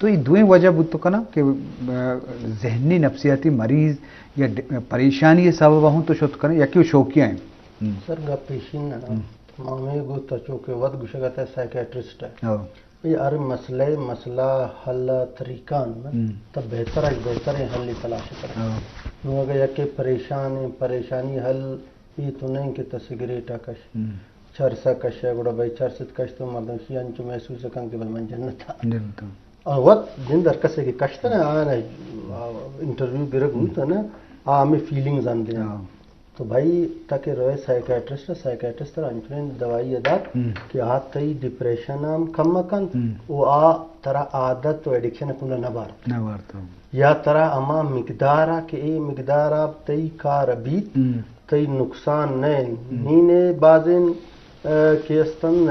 تو اے دوئیں وجہ بوت کناں کہ، آ، ذہنی نفسیاتی مریض یا ڈ-، پریشانی ءِ سبب ہوں تو شت کناں، یکے شوقیہ ہیں۔ ہم۔ سر، گپ ایشی نہ نا۔ ہم۔ ما ہمے گوتا چونکہ وت گوشگا تھا سائیکیٹرسٹ ہے۔ ہاں۔ اے ہر مسئلہ، مسئلہ حل طریقہ نا، ہم۔ تو بہتر از بہتریں حل تلاش کرے۔ ہاں۔ نو اگر یکے پریشان ہیں، پریشانی حل اے تو نہیں کہ تو سگریٹ کش۔ ہم۔ چرس ءَ کش ءَ، گڑا بھئی چرس ات کش تو مردم شی انچو محسوس کن کہ بھئی من جنت ءَ۔ جنت ءَ۔ اور وت جند ہر کسے کہ کشت نا، آ نا، آ، انٹرویو گرگ بوت نا، آ ہمیں فیلنگز آن دے۔ ہاں۔ تو بھئی تاکہ روئے سائیکیٹرسٹ، سائیکیٹرسٹ ترا انچویں دوائی ءَ دات ہم۔ کہ آ تئی ڈپریشن ہم کم کنت ہم۔ و آ ترا عادت و ایڈکشن کنڈا نہ بارت۔ نہ بارت۔ یا ترا ہما مقدار ءَ کہ اے مقدار ءَ تئی کار بیت، ہم۔ تئی نقصان نہ انت۔ ہم۔ نی نے بازیں، آ، کہ استن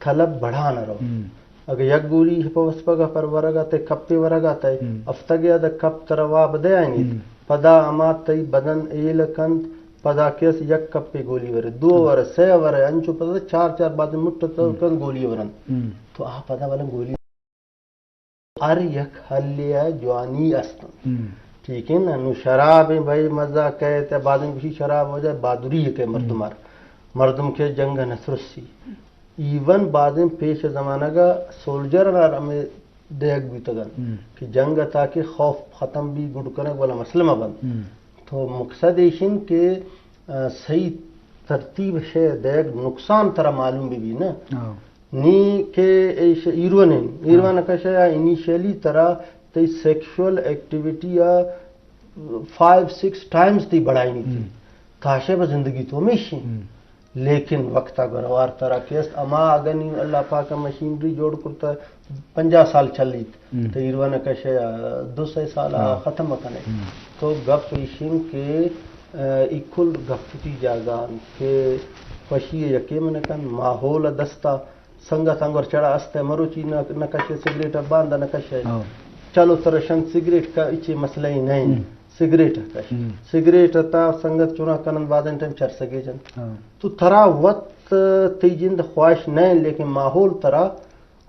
طلب بڑھان رو۔ ہم۔ اگہ یک گولی پہ وسپگ ءَ پر ورگ ءَ تئی کپے ورگ ءَ تئی ہم۔ ہفتگے ءَ دہ کپ ترا واب دے آئینیت۔ ہم۔ پدا ہما تئی بدن ایل کنت، پدا کس یک کپے گولی ورے، دو ہم۔ ورے، سے ورے، انچو پدا چار چار بازیں مٹ تو ہم۔ کن گولی ورن۔ ہم۔ تو آ پدا ولن گولی ہر یک حلے ءَ جوانی است انت۔ ہم۔ ٹھیک ہے نا؟ نو شراب ہیں بھائی، مزہ کہے تے بعد میں کسی شراب ہو جائے، بہادری ہے کہ مردم ہم۔ آر۔ مردم کہ جنگ ءَ نہ ترسی۔ ایون بعد میں پیش زمانہ کا سولجر آر ہمیں دیگ بیتگن ہم۔ کہ جنگ ءَ تاکہ خوف ختم بی، گڈ کنگ والا مسئلہ مہ بند۔ ہم۔ تو مقصد ایشن کہ، آ، صحیح ترتیب شے دیگ نقصان ترا معلوم بی بی نا۔ ہاں۔ نی کہ ایش ایروان ہیں، ایروان ہاں۔ کشا یا انیشیلی ترا تئی سیکشوئل ایکٹیویٹی یا فائیو سکس ٹائمز تئی بڑھائینی تھی۔ ہم۔ تاشے بہ زندگی تو ہمیشی۔ ہم۔ لیکن وقت ءَ گروار ترا کہ است، اما اگہ نی اللہ پاک ءَ مشینری جوڑ کرتا پنجاہ سال چلیت، ہم۔ تو ایروان کشے دو سئے سال آ ہاں۔ ختم کنے۔ ہم۔ تو گپ ایشن کہ، آ، ای کل گپ تی جاگہ انت کہ خوشی یکے من کن، ماحول دستا سنگت انگر چڑا است، مروچی نہ، نہ کشے سگریٹ، باندا نہ کشے۔ ہاں۔ چلو ترا شنگ سگریٹ کا اچے مسئلہ ہی نہیں۔ ہم۔ سگریٹ کش۔ ہم۔ سگریٹ تا سنگت چنا کنن بعد ٹائم چرسگے جن۔ ہاں۔ تو ترا وت تئی جند خواہش نہیں، لیکن ماحول ترا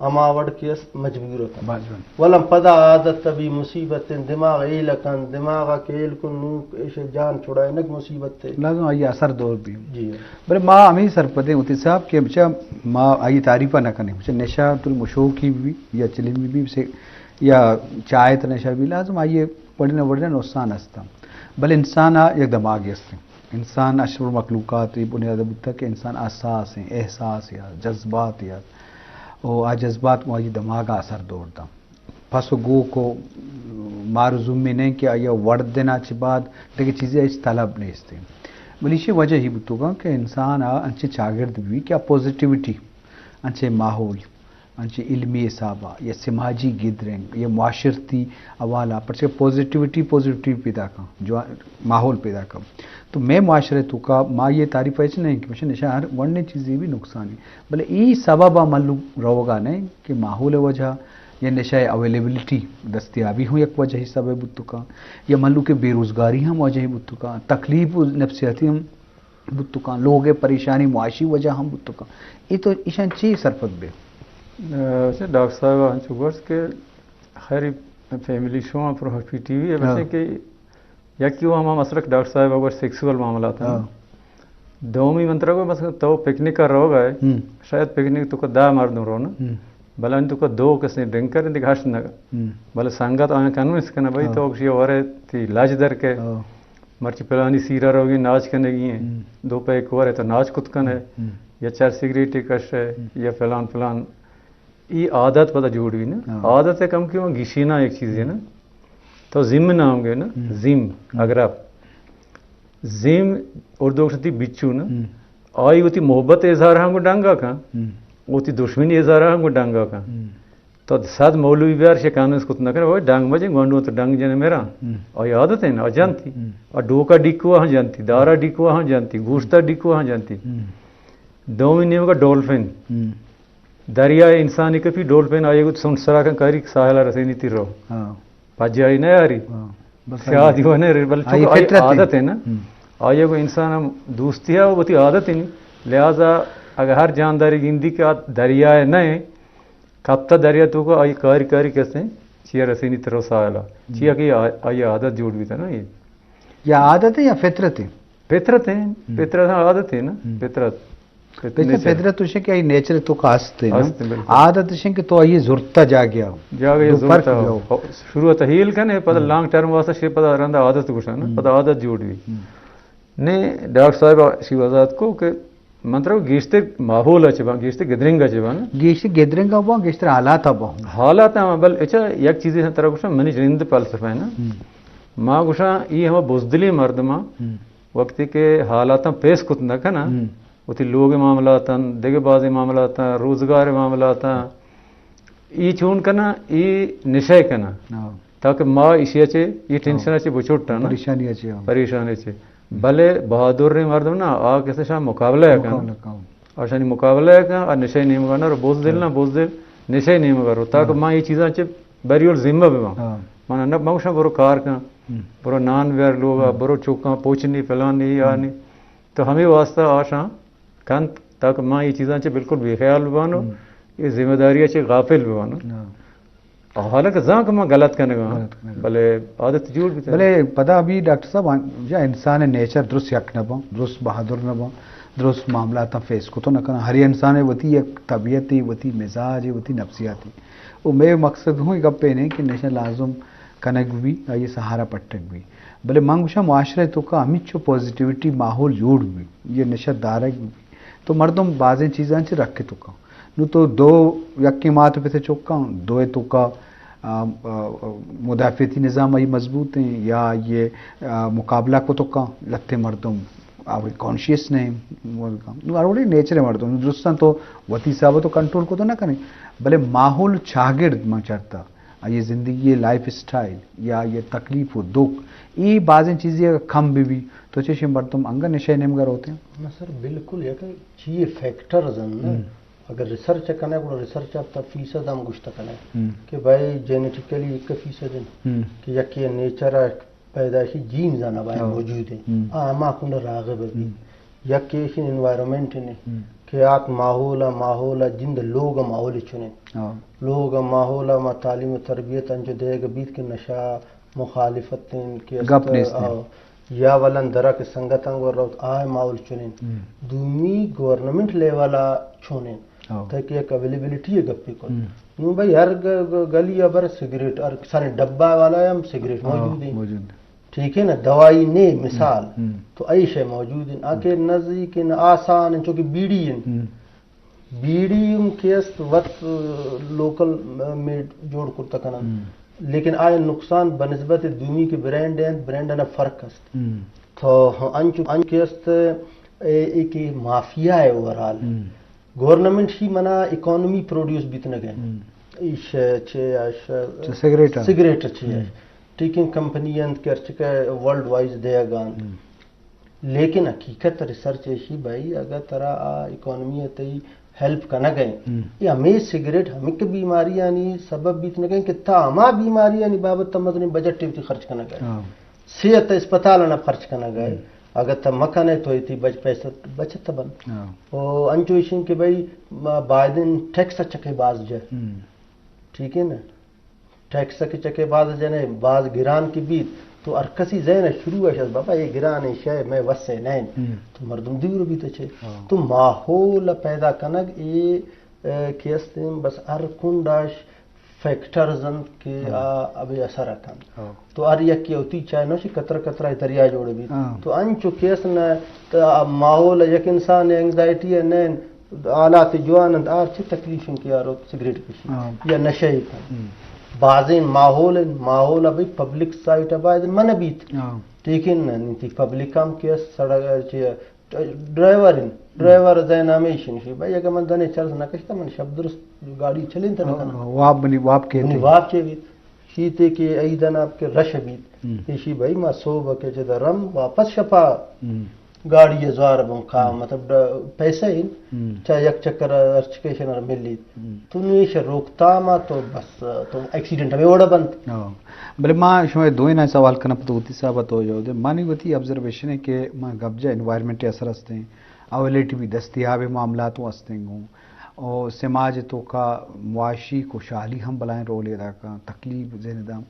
ہما وڑ کہ است مجبور کن۔ باز وڑ۔ ولن پدا عادت بی مصیبت، دماغ ایل کن، دماغ ءَ کہ ایل کن نو ایش جان چھڑائینگ مصیبت ہے۔ لازم آئی اثر دور بی۔ جی۔ بلے ما ہمیں سرپدیں ہوتی صاحب کہ بچا ما آئی تعریف نہ کنیں۔ بچا نشہ تو مشوکی بھی یا چلم بھی سے یا چائے تو نشہ بھی لازم آئی وڑے نہ وڑے نقصان ہستا۔ بلے انسان آ یک دماغی ہستے۔ انسان اشرف مخلوقات ای بنیاد بوتا کہ انسان احساس ہیں، احساس یا جذبات یا، او آ جذبات کو آئی دماغ ءَ اثر دور دا۔ پس و گوک و مار و زومی نہیں کہ آئی ءَ وڑ دینا چہ بعد دگہ چیزے ہچ طلب نیست۔ بلے ایشی وجہ ہی بوتگاں کہ انسان ءَ انچیں چاگرد بی کہ آ پوزیٹیوٹی، انچیں ماحول، انچیں علمی حساب ءَ یا سماجی گدرنگ یا معاشرتی حوالہ، پرچہ پوزیٹیوٹی پوزیٹیو پیدا کن، جو ماحول پیدا کن۔ تو مئے معاشرے توکا ما یہ تعریف ہچ نہیں کہ مشن نشہ ہر ونڈیں چیزی بھی نقصان ہے۔ بلے ای سبب ءَ ملوک روگا نہیں کہ ماحول وجہ یا نشہ اویلیبلٹی، دستیابی ہوں یک وجہ ہی سبب بوت کن، یا ملوک بے روزگاری ہم وجہ ہی بوت کن، تکلیف و نفسیاتی ہم بوت کن، لوگ پریشانی معاشی وجہ ہم بوت کن۔ ای تو ایشان چی سرپد بے؟ اچھا، ڈاکٹر صاحب ہنچو گوشت کہ خیر فیملی شو پر پی ٹی وی ہے، ہاں۔ بچے کہ یکی وہ ہما مسئلہ کہ ڈاکٹر صاحب اگر سیکسول معاملات ہیں۔ ہاں۔ دومی منترا کو مثلاً تو پکنک کا روگ ہے، ہم۔ شاید پکنک تو کو دہ مردم رو نا، ہم۔ بلان تو کو دو کسے ڈرنکر ہیں، دیکھ ہشت نہ۔ ہم۔ بلے سنگت آیا کنوینس کنا بھائی، ہاں۔ تو کشی ورے تی لاج در کے، ہاں۔ مرچی پلانی سیرا روگی ناچ کنگی ہیں، ہم۔ دو پیک ورے تو ناچ کت کنے، ہم۔ یا چار سگریٹ کش ہے، ہم۔ یا فلان فلان۔ ای عادت پدا جوڑ بی نا۔ ہاں۔ عادت ہے کم کہ وہ گشینا ایک چیز ہے نا۔ تو زم نام گئے نا، ہم۔ زم، ہم۔ اگر آپ زم اردو شتی بچو نا۔ ہم۔ آئی وتی محبت اظہار ہم کو ڈنگا کن، ہم۔ وتی دشمنی اظہار ہم کو ڈنگا کن۔ ہم۔ تو صد مولوی بیار شے کانوینس کت نہ کرے، بھائی ڈنگ مجے گونڈو تو ڈنگ جنے میرا۔ ہم۔ آئی عادت ہے نا، جانتی۔ ہم۔ اور ڈوکا ڈیکوا ہم جانتی، دارا ڈیکوا ہم جانتی، گوشتا ڈیکوا ہم جانتی۔ ہم۔ دومی نیمگا ڈولفن۔ ہم۔ دریا انسانی کپی، ڈولفن آئی گو سنٹ سرا کن کاری ساحل رسینی تی رو۔ ہاں۔ پجائی نہ یاری۔ ہاں۔ بس سیاہ آئی۔ دیو نہ رے، بلے آئی چونکہ آئی فطرت ہے۔ عادت ہے نا۔ ہم۔ آئی گو انسان ہم دوستی ہے، وہ تی عادت ہے نہیں۔ لہذا اگر ہر جانداری گندی کہ آ دریا ہے نہ ہے، کپتا دریا تو کو آئی کاری کاری کسے چیا رسینی ترو سالا، چیا کہ آ-، آئی عادت جوڑ بیتا نا یہ۔ یا عادت ہے یا فطرت ہے؟ فطرت ہے، ہم۔ فطرت ہاں عادت ہے نا، ہم۔ فطرت۔ فطرت، فطرت، نیچر۔ فطرت تو شے کہ آئی نیچر تو کا ہست ہے نا؟ ہست ہے، بالکل۔ عادت شے کہ تو آئی زرتا جا گیا۔ جا گیا، دو فرق زرتا۔ ہو۔ شروع تحیل کنے، پتہ ہم۔ لانگ ٹرم واسطہ شے پتہ رندا عادت گوشا نا، ہم۔ پتہ عادت جوڑ بی۔ ہم۔ نے ڈاکٹر صاحب شی وضاحت کو کہ من ترا گیشتر ماحول ء چہ باں، گیشتر گدرنگ ء چہ باں نا؟ گیشتر گدرنگ ء باں، گیشتر حالات ء باں۔ حالات ء، بل اچھا یک چیزے ترا گوشاں، منی رند فلسفہ ہے نا۔ ہم۔ ما گوشاں، ای ہما بزدلیں مردماں ہم۔ وقتی کہ حالاتاں پیس کت نہ کناں، ہم۔ وتی لوگ ء معاملاتاں، دگہ بازیں معاملاتاں، روزگار ء معاملاتاں، ای چون کناں، ای نشہ کناں۔ ہاں۔ تاکہ ما ایشی ء چہ، ای ہاں۔ ٹینشن ء چہ بچوٹاں نا۔ پریشانی ء چہ، ہاں۔ پریشانی ء چہ۔ بلے بہادریں مردم نا، آ کسے شان مقابلہ ء کن۔ مقابلہ کن۔ آ شانی مقابلہ ء کن، آ نشہ ء نیمگا نہ رو، بزدل نا، ہاں۔ بزدل نشہ ء نیمگا رو۔ تاکہ ہاں۔ ما ای چیزاں چہ بری ال ذمہ بباں۔ ہاں۔ من نہ، من گوشاں برو کار کن، ہم۔ برو نان بیار لوگا، ہم۔ برو چوکاں پوچنی، پلانی، ہم۔ آنی۔ تو ہمے واسطہ آ شان کنت، تاکہ ما اے چیزاں چہ بالکل بے خیال ببانو، ہم۔ اے ذمہ داری چہ غافل ببانو۔ ہاں۔ حالانکہ زان کہ ما غلط کنگا، غلط کنگا۔ بلے عادت جوڑ بیتا۔ بلے پدا ابھی ڈاکٹر صاحب، آن-، یا انسان نیچر درست یک نہ باں، درست بہادر نہ باں، درست معاملات فیس کو تو نہ کناں۔ ہر انسان وتی یک طبیعت، وتی مزاج، وتی نفسیات۔ او مئے مقصد ہوں گپ اے نہ کہ نشہ لازم کنگ بی، آئی سہارا پٹگ بی۔ بلے من گوشاں معاشرہ توکا ہمینچو پازیٹیوٹی ماحول جوڑ بی، یہ نشہ دارگ بی، تو مردم بازیں چیزاں چہ رکھ توکا۔ نو تو دو یکیں مات پت چکاں، دوئے توکا، آ، آ، مدافعتی نظام آئی مضبوط ہیں یا یہ، آ، مقابلہ کو توکا لتے مردم آوری کانشیس نہیں۔ نو ہر وڑے نیچر مردم، نو درستاں تو وتی حساب تو کنٹرول کو تو نہ کنے، بلے ماحول چاگرد من چرتا۔ آئی زندگی، لائف اسٹائل یا یہ تکلیف و دکھ، اے بازیں چیزے اگر کم بہ بی تو چشیں مردم انگا نشہ نیمگا روتے ہیں۔ نہ سر، بالکل یک چیئے فیکٹرز انت نا۔ ہم۔ اگر ریسرچ کنے، گڑا ریسرچ ء تا فیصد ہم گوشت کنے ہم۔ کہ بھائی جینیٹیکلی یک فیصد انت ہم۔ کہ یکے نیچر ء پیدائشی جینز آنا باید ہاں۔ موجود ہیں۔ ہم۔ آ ہما کنڈ راغب بی۔ ہم۔ یک ایشی انوائرمنٹ نے ہم۔ کہ آت ماحول ء، ماحول ء جند لوگ ء ماحول چنیں۔ ہاں۔ لوگ ء ماحول ء ما تعلیم و تربیت انچو دیگ بیت کہ نشہ مخالفت انت کہ است گپ نیست انت۔ آ، یا ولن درک سنگت انگو روت آ ماحول چنیں۔ ہم۔ دومی گورنمنٹ لیول ء چنیں۔ ہاں۔ تاکہ یک اویلیبلٹی ء گپے کن۔ ہم۔ نوں بھائی ہر گ-، گ-، گلی ء بر سگریٹ، ہر کسانیں ڈبہ والا ہم سگریٹ ہاں، موجود ہیں۔ موجود ہیں۔ ٹھیک ہے نا، دوائی نے مثال، ہم، ہم۔ تو اے شے موجود ہیں۔ آ کہ ہم۔ نزدیک ہیں، آسان ہیں، چونکہ بیڑی ہیں۔ ہم۔ بیڑی ہم کہ است وت، آ، لوکل، آ، میڈ جوڑ کرتا کنن۔ ہم۔ لیکن آئے نقصان بنسبت دومی کے برانڈ ہیں، برانڈ نا فرق است۔ ہم۔ تو انچو، انچو کہ است، اے، اے کہ مافیا ہے اوورال۔ ہم۔ گورنمنٹ ہی منا اکانومی پروڈیوس بیت نہ گئے۔ ہم۔ ایش چے اش چہ سگریٹ ء۔ سگریٹ چے ہم۔ اش۔ ٹیکنگ کمپنی انت کہ ارچکہ ورلڈ وائز دیگا انت۔ ہم۔ لیکن حقیقت ریسرچ ایشی بھائی، اگر ترا آ اکانومی ء تئی ہیلپ کنگ ء انت، ہم۔ یہ ہمیں سگریٹ ہمیں کہ بیماریانی سبب بیت نہ گئے کہ تا ہما بیماریانی بابت تا مزنیں بجٹ وتی خرچ کنگ ء۔ ہاں۔ صحت ء اسپتال ء خرچ کنگ ء۔ ہم۔ اگر تا مکن ء تو ایتی بچ-، پیسہ بچت بنت۔ ہاں۔ او انچو ایشن کہ بھائی ما بائدن ٹیکس ء چکے باز جہ۔ ہم۔ ٹھیک ہے نا؟ ٹیکس کہ چکے باز جنے، باز گران کی بیت، تو ہر کسی ذہن ء شروع اش بابا یہ گران ہے شے، میں وسے نہیں۔ ہم۔ تو مردم دور بیت چے۔ ہاں۔ تو ماحول پیدا کنگ اے، اے، کہ استیں بس ہر کنڈاش فیکٹرز انت کہ ہاں۔ آ ابے اثر کنت۔ ہاں۔ تو ہر یکے وتی چاہے نوشی قطرہ قطرہ دریا جوڑ بیت۔ ہاں۔ تو انچو کیس نہ، تو آ ماحول یک انسان انگزائٹی ہے نین، حالات جوان انت، آ چی تکلیف انت کہ یارو سگریٹ کشی ہاں۔ یا نشہ ہی کن۔ ہم۔ بازیں ماحول انت، ماحول ابھی پبلک سائٹ ء باید من بیت۔ ہاں۔ لیکن نہ، نی تی پبلک ہم کہ سڑک چی ڈرائیور انت، ڈرائیور ذہن ہمیش انت، بھائی اگر من دنے چرس نہ کشتا، من شب درست گاڑی چلینت نہ کناں۔ واب منی واب کیت منی انت۔ واب چے بیت؟ شیتے کہ عید نا کہ رش بیت۔ ہم۔ ایشی بھائی ما صوب کہ چہ درم واپس شپا ہم۔ گاڑی زوار بوں کا، ہم۔ مطلب ڈ-، پیسہ انت۔ ہم۔ چا یک چکر ارچکیشن ملیت۔ ہم۔ تو نیش روکتا ما تو بس تو ایکسیڈنٹ ہمیں وڑا بنت۔ ہاں۔ بلے ما شما دوئیں سوال کناں پتہ وتی صاحب تو جو دے۔ مانی وتی آبزرویشن ہے کہ ما گپ جا انوائرمنٹ اثر ہستیں، اویلیبلٹی بھی دستیاب معاملات ہوں ہستیں گوں۔ او سماج توکا معاشی خوشحالی ہم بلائیں رولے ادا کن، تکلیف زند ءَ داں۔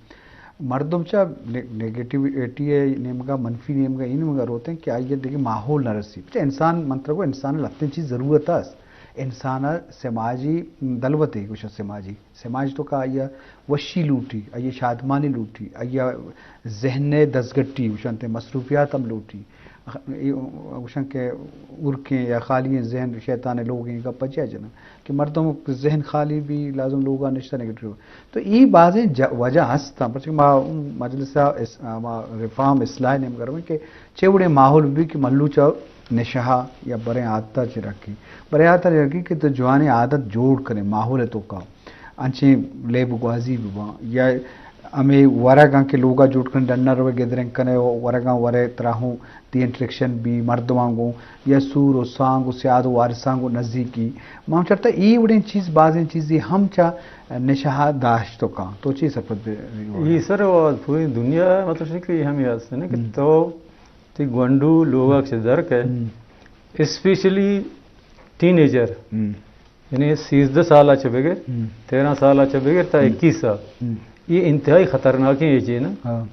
مردم چا نے-، نیگیٹیویٹی ءِ نیمگا، منفی نیمگا، اے نیمگا روتیں کہ آئی ءَ دگہ ماحول نہ رسی۔ پچہ انسان، من ترا گو انسان ءَ لہتیں چیز ضرورت است۔ انسان ءَ سماجی دلوتے گوشاں، سماجی، سماج توکا آئی ءَ وشی لوٹی، آئی ءَ شادمانی لوٹی، آئی ءَ ذہن ءِ دزگٹی گوشنت، مصروفیات ہم لوٹی۔ اے گوشن کہ ہورکیں یا خالی ایں ذہن شیطان ءِ لوگیں گپ ءَ چیا جناں کہ مردم ذہن خالی بی، لازم لوگا نشتہ نگٹو۔ تو اے بازیں ج-، وجہ ہستاں، پرچہ ما مجلس ءَ اس-، ما ریفارم اصلاح نیمگا رویں کہ چے وڑیں ماحول بی کہ مہلوک ءَ نشہ یا بریں عادت ءَ چہ رکھی، بریں عادت ءَ رکھی کہ تو جوانیں عادت جوڑ کنے ماحول ءِ توکا۔ انچیں لیب گوازی بہ باں، یا ہمے ورگاں کہ لوگا جوڑ کن، ڈنر و گیدرنگ کنے و ورگاں ورے ترا ہوں دی انٹریکشن بی مردماں گوں، یا سور و سانگ و سیاد و وارثاں گوں نزیکی۔ ما ہم چرتا ای وڑیں چیز، بازیں چیزی ہم چا نشہ داشت و کاں۔ تو چی سرپد بے؟ ای سر و پوری دنیا مطلب شکل یہ ہمیں ہست ہے نا کہ ہم۔ تو تی گونڈو لوگا چہ در کئے، ہم۔ اسپیشلی ٹین ایجر، ہم۔ یعنی سیزدہ سال چہ بگر، ہم۔ تیرہ سال چہ بگر تا ہم۔ اکیس سال۔ ہم۔ یہ انتہائی خطرناکیں ایجے نا۔ ہاں۔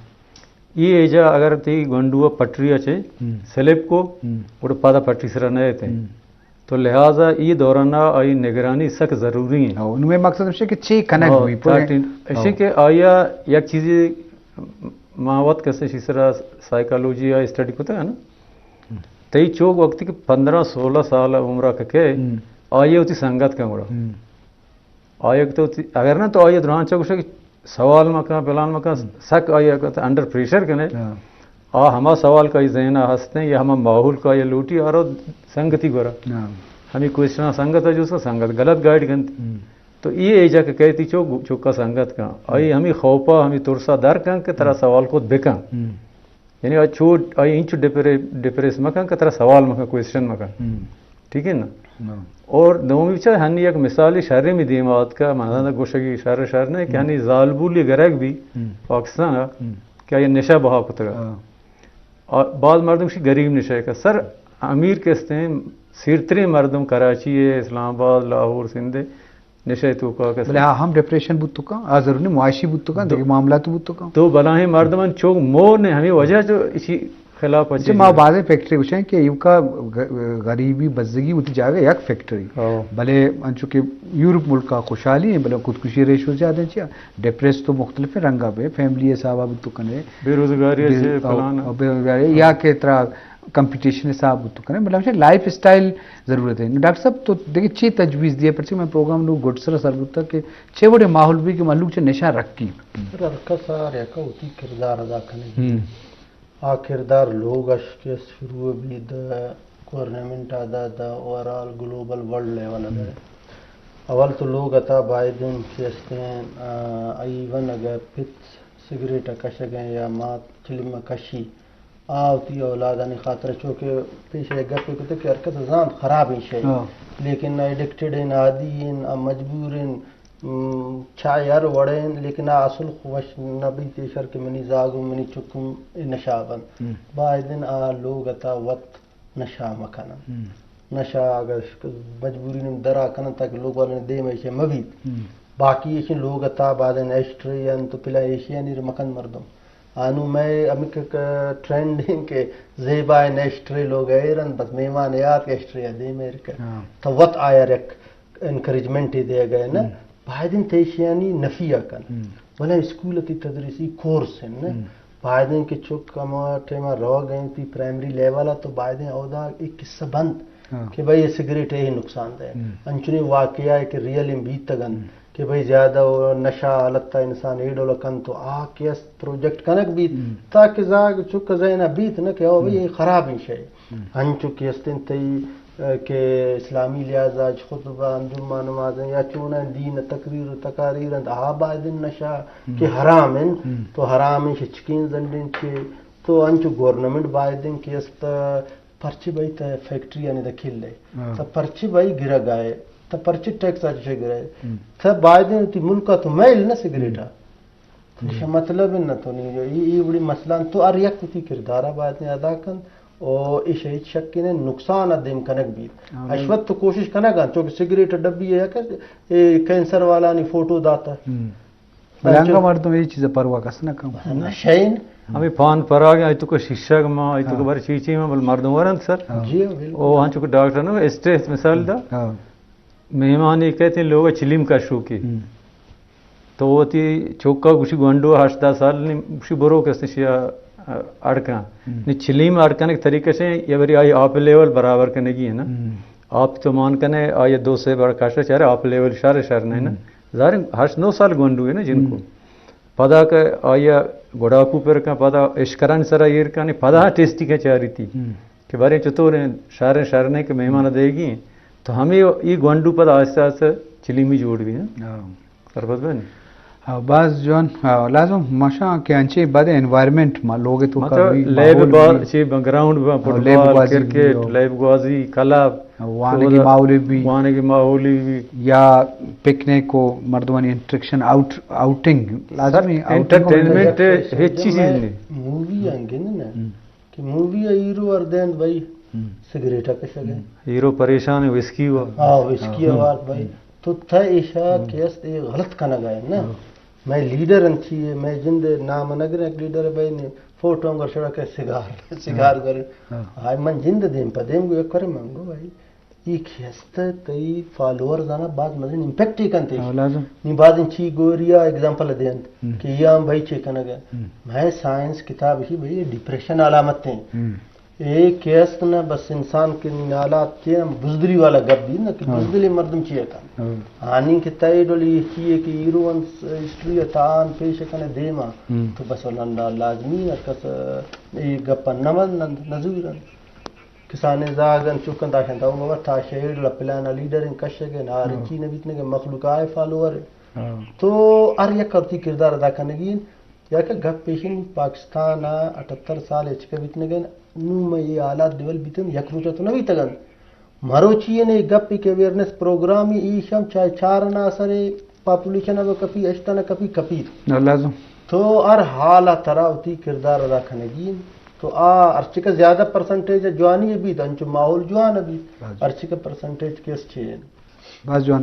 یہ ایجا اگر تی گونڈو پٹری چہ ہم۔ سلپ کو، ہم۔ اور پادا پٹری سرا نہ تے۔ ہم۔ تو لہذا یہ دوران آئی نگرانی سک ضروری ہیں۔ ہاں، نو میں مقصد ہے کہ چی کنیکٹ ہاں، بھی پورے۔ تاکہ ایشی ہاں۔ کہ آیا یک چیزی ما وت کسے شی سرا سائیکالوجی آ اسٹڈی کتا ہے نا؟ تئی چوک وقتی کہ پندرہ سولہ سال عمر ککے، ہم۔ آئی وتی سنگت کن گڑا۔ ہم۔ آئی تو وتی، اگر نہ تو آئی درانچا گوشے کہ سوال مکن، پلان مکن، ہم۔ سک آئی اگر انڈر پریشر کنے، ہاں۔ آ ہما سوال کا ذہن ہستیں یا ہما ماحول کا یہ لوٹی آرو سنگتی گورا۔ ہاں۔ ہمیں کوششاں سنگت جو سا سنگت غلط گائیڈ کنت۔ ہم۔ تو یہ ایجا کہ کہتی چو، چوکا سنگت کن۔ آئی ہم۔ ہمیں خوفا، ہمیں ترسا در کن کہ ترا ہم۔ سوال خود بکن۔ ہم۔ یعنی آ چو، آئی انچو ڈپرے-، ڈپریس مکن کہ ترا سوال مکن، کوئسچن مکن۔ ہم۔ ٹھیک ہے نا؟ ہاں۔ اور دومی چا ہنی یک مثالی شر میں دیم آت کا، مانا گوشگی شر شر نہیں کہ ہم۔ ہنی زالبولی گرگ بھی ہم۔ پاکستان آ ہم۔ کہ آئی نشہ بہا کتگا۔ ہاں۔ آ، بعض مردم شی غریب نشہ کا۔ سر، امیر کستے ہیں، سیرترین مردم کراچی ہے، اسلام آباد، لاہور، سندھ ہے، نشہ توکا کستے بلے ہیں۔ ہاں، ہم ڈپریشن بوت تو کاں، آ ضرور نہیں، معاشی بوت تو کاں، دو-، دیگه معاملات بوت تو کاں۔ تو بلاہیں مردم چوک مور نے ہمیں وجہ جو اسی خلاف اچھے اچھا، ما جو۔ بعض فیکٹری گوشیں کہ ایوکا غ-، غریبی بزگی ہوتی جاگہ یک فیکٹری۔ ہاں۔ بلے انچو کہ یورپ ملک کا خوشحالی ہیں، بلے خودکشی ریشو زیادہ ہیں چیا؟ ڈپریس تو مختلف رنگا بے، فیملی حسابا بوت تو کنے۔ بے روزگاری بے-، سے او-، پلان۔ او بے روزگاری یا کہ ترا کمپٹیشن حساب بوت تو کنے، مطلب ہے لائف اسٹائل ضرورت ہے۔ ڈاکٹر صاحب تو دیکھیں چی تجویز دیے، پرچہ میں پروگرام نو گڈ سر سر بوتا کہ چے وڑے ماحول بھی کہ مہلوک چے نشہ رکھی۔ سر ہر کس ہر یک وتی کردار ادا کنے۔ ہم۔ آ کردار لوگ اش کہ شروع بھی دا گورنمنٹ ادا دا اوورال گلوبل ورلڈ لیول ادا۔ ہم۔ اول تو لوگ اتا بایدن کہ استیں، آ، ایون اگر پت سگریٹ کشگیں یا مات چلم کشی، آ وتی اولادانی خاطر، چونکہ پیش یک گپے کتگ کہ ہر کس زانت خرابیں شے، ہاں۔ لیکن ایڈکٹڈ ہیں، عادی ہیں، آ مجبور ہیں، م، چاہے ہر وڑے ہیں، لیکن آ اصل خوش نہ بیت ایشر کہ منی زاگو، منی چکم اے نشہ بنت۔ ہم۔ بایدن آ لوگ اتا وت نشہ مکنن۔ ہم۔ نشہ اگر مجبوری نم درا کنن تاکہ لوگ والے دیم ایشے مبیت۔ ہم۔ باقی ایشی لوگ اتا بایدن ایشٹری انت تو پلا ایشی انیر مکن مردم۔ آنو مئے ہمک ٹرینڈ ہیں کہ زیبا نیشٹری لوگ ایر انت، بس مہمان یات کہ ایشٹری دیم ایر کر۔ ہاں۔ تو وت آیا یک انکریجمنٹ دے گئے نا۔ ہم۔ بایدن تیشیانی نفی کن۔ ہم۔ بلے اسکول تی تدریسی کورس ہیں نا۔ ہم۔ بایدن کہ چک ہما ٹیما روگ ہیں تی پرائمری لیول تو بایدن اودا ایک قصہ بند ہاں۔ کہ بھئی یہ سگریٹ یہ نقصان دہ۔ ہم۔ انچنی واقعہ ہے کہ ریئل بیتگن۔ ہم۔ کہ بھئی زیادہ و نشہ حالت تا انسان اے ڈول کن تو آ کہ است پروجیکٹ کنگ بیت ہم۔ تاکہ زاگ چک ذہن بیت نہ کہ او بھئی ہم۔ یہ خراب ہیں شے۔ ہم۔ انچو کہ استیں تئی، اے، کہ اسلامی لحاظ اچ خطبہ انجم نماز ہیں یا چون ہیں دین تقریر و تقاریر ہیں، آ بایدن نشہ ہم۔ کہ حرام ہیں، ہم۔ تو حرام ہیں شچکین زنڈیں چے، تو انچو گورنمنٹ بایدن کہ است پرچے بھئی تہ فیکٹری آنی دا کھل ہے۔ ہاں۔ تہ پرچے بھئی گرگ آئے۔ تہ پرچے ٹیکس آ چشے گرے۔ ہم۔ تہ بایدیں تی ملکا تو میل نہ سگریٹا۔ ہم۔ تہ مطلب نہ تو نہیں جو ای، ای بڑی مسئلہ تو ہر یک تی کردارا بایدیں ادا کن۔ او ایش ہچ شک نہ نقصان ءَ دیم کنگ بیت۔ ہاں، اش وت تو کوشش کنگ انت، چونکہ سگریٹ ڈبی ہے کہ اے کینسر والانی فوٹو داتا۔ ہم۔ بلے انگا مردم اے چیز پرواہ کس نہ کن۔ نشین۔ ہمیں پان پراگ، آئی تو کہ شیشگ ما، آئی تو کہ ہاں۔ بر چیچی ما، بل مردم ورنت سر۔ ہاں۔ جی، بالکل۔ او ہنچو کہ ڈاکٹر نو اسٹریس مثال دا۔ ہاں۔ مہمانی کہتے ہیں لوگ چلیم کا شوقی۔ ہم۔ تو وتی چوکا گوشی گونڈو ہشت دہ سال نی گوشی برو کس شیا اڑکاں۔ ہم۔ نی چلیم اڑکنے طریقہ سے یا بری آئی آپ لیول برابر کنگی ہے نا۔ ہم۔ آپ تو مان کنے آئی دو سے بڑ کاشا چارے آپ لیول شر شر نہیں نا۔ ہم۔ ظاہر ہے ہشت نو سال گونڈو ہے نا جن کو۔ ہم۔ پدا کہ آئی گڑاپو پر کن پدا اشکران سرا ایر کنے پدا ٹیسٹی کا چاری تھی۔ ہم۔ کہ بارے چطور ہیں، شہر ہیں، شہر نہیں کہ مہمان دے گی ہیں۔ تو ہمیں یہ گونڈو پدا آہستہ آہستہ چلیمی جوڑ بھی ہیں۔ ہاں۔ سرپد بن۔ ہاں، باز جوان، ہاں، لازم ماشاء کہ انچے بد انوائرمنٹ ما لوگ تو مطلب کبھی لیب ماحول با بھی چی گراؤنڈ با ہاں، لیب فٹبال، گوازی بھی کرکٹ، ہو۔ لیب گوازی، کلب، وانگی تو ماحول بھی۔ وانگی ماحول بھی۔ یا پکنک کو مردمانی انٹریکشن آؤٹ، آؤٹنگ، لازمی سر، آؤٹنگ کو انٹرٹینمنٹ مطلب ہچ چیز نہیں۔ مووی ہنگے نا۔ ہم۔ کہ مووی ءِ ہیرو ہر دینت بھائی ہم۔ سگریٹ ءَ کشگ ءَ۔ ہیرو پریشان ہے، وسکی ہوا۔ ہاں، وسکی ہم۔ وارت بھائی۔ ہم۔ تو تھا ایشا ہم۔ کہ است اے غلط کنگ ءَ نا۔ ہاں۔ مئے لیڈر انت چی ہے، مئے جند نام نہ گریں، ایک لیڈر بھائی نے فوٹو انگر شڑا کہ سگار، سگار ہاں۔ کرے۔ ہاں۔ آئے من جند دیم پہ دیم گو یک کرے من گو بھائی۔ ای کہ است تئی فالوور زانا باز مزن امپیکٹ ای کنت۔ ہاں، لازم۔ نی باز انچی گوریا ایگزامپل دینت ہم۔ کہ یا بھائی چے کنگ ہے۔ ہم۔ میں سائنس کتاب ہی بھائی ڈپریشن علامت ہیں۔ ہم۔ اے کہ است نہ بس انسان کے نی حالات کے ہم بزدلی والا گپ دی نہ کہ ہاں۔ بزدلی مردم چی کن۔ ہاں۔ آنی کہ تئی ڈولی چی ہے کہ ہیرو انس ہسٹری تان پیش کنے دیما۔ ہم۔ تو بس اللہ لازمی ہر کس اے گپ نہ من نزورن۔ کسانیں زاگ انت، چک انت، آشانت، او بابا، تا شہ ایڈ ء پلان ء لیڈر انت، کشگ ء نارنچی ہاں۔ نہ بیتنگ ء مخلوق آئے فالوور انت۔ ہاں۔ تو ہر یک وتی کردار ادا کنگی انت۔ یا کہ گپ پیش انت، پاکستان ء اٹھتر سال اچکہ بیتنگ انت، نوں مئے اے حالات ڈیول بیتگ انت، یک روچ ء تو نہ بیتگ انت۔ مروچی ء اے گپ کہ اویئرنس پروگرام ء ایش ہم چاہے چار آنا اثر ء پاپولیشن ء کپی، ہشت آنا کپی، کپیت۔ نہ لازم۔ تو ہر حال ء ترا وتی کردار ادا کنگی انت۔ تو آ ہرچکہ زیادہ پرسنٹیج ء جوانی ء بیت، انچو ماحول جوان ء بیت۔ باز۔ ہرچکہ پرسنٹیج کیس چے انت۔ باز جوان۔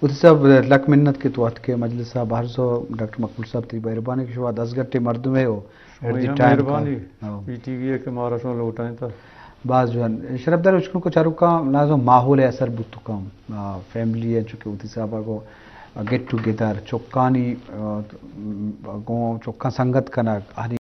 وتی صاحب، لک منت کہ تو اتکے مجلس ء، بہرز ء ڈاکٹر مقبول صاحب تئی مہربانی کہ شما دزگٹے مردمے ہو۔ شمئے ہم ٹائم مہربانی۔ ہاں۔ پی ٹی وی ء کہ مارا شما لوٹائیں تا۔ باز جوان۔ شرفدار اشکنوک چاروکاں لازم ماحول ء اثر بوت کن۔ آ، فیملی ء چونکہ وتی صاحب ء گو گیٹ ٹوگیدر، چکانی، آ، گوں چکاں سنگت کنگ، آنی